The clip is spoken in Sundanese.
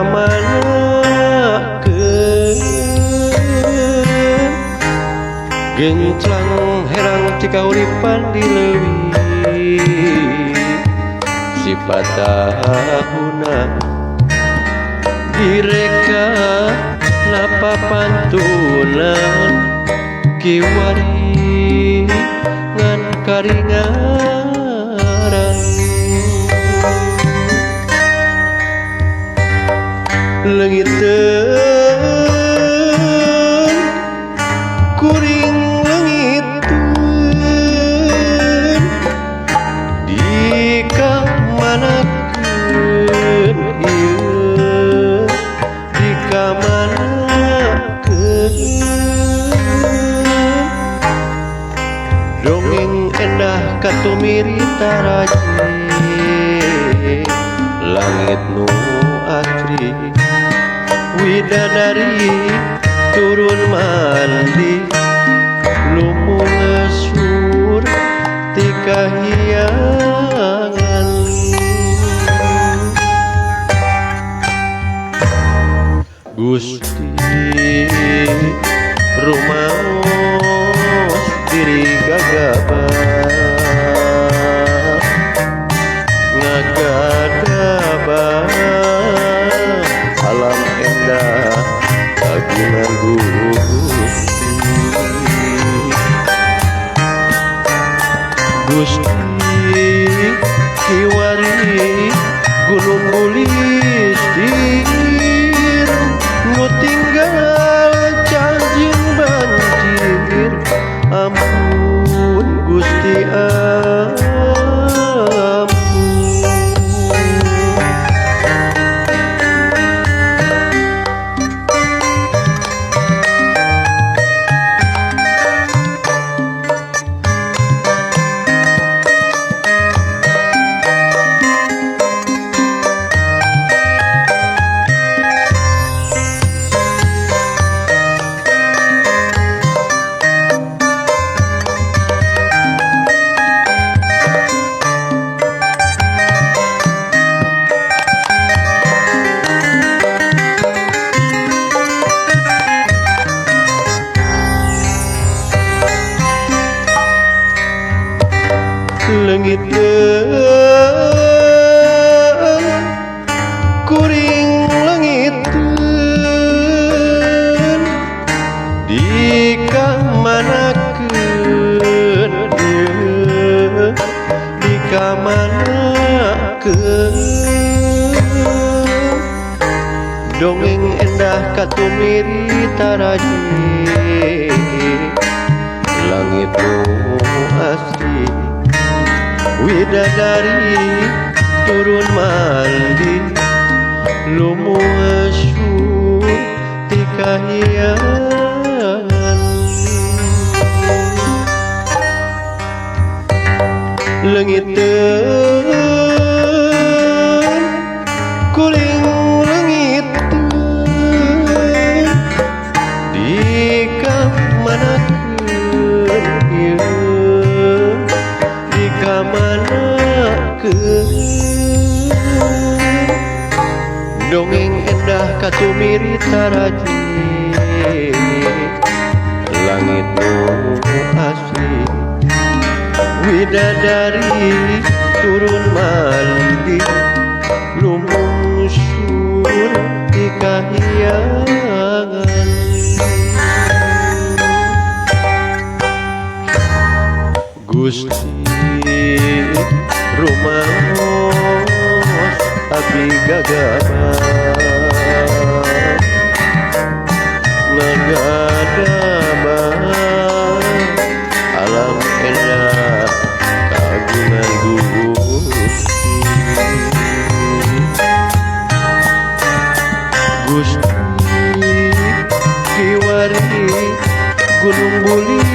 dikamanakeun genclang herang ti kauripan di leuwi sipatahuna direka lapapantunan kiwari ngan karingaran leungiteun kuring leungiteun dikamanakeun ieu dikamanakeun dongeng endah katumiri taraje langit nu asri widadari turun mandi lumung ngesur ti kahiyangan Gusti rumaos diri gagabah ngagadabah alam endah kagungan Gusti Gusti kiwari gunung bulistir nu tinggal canjing banjir ampun Gusti ampun. Leungiteun kuring leungiteun dikamanakeun ieu dikamanakeun dongeng endah katumiri taraje langit nu asri widadari turun mandi lumung ngesur ti kahiyangan leungiteun kuring leungiteun dikamanakeun ieu dikamanakeun dongeng endah katumiri taraje langit nu asri widadari turun mandi lumung sur ti kahiyangan Gusti rumaos abdi gagabah ngagadabah alam endah kagungan Gusti Gusti kiwari gunung bulistir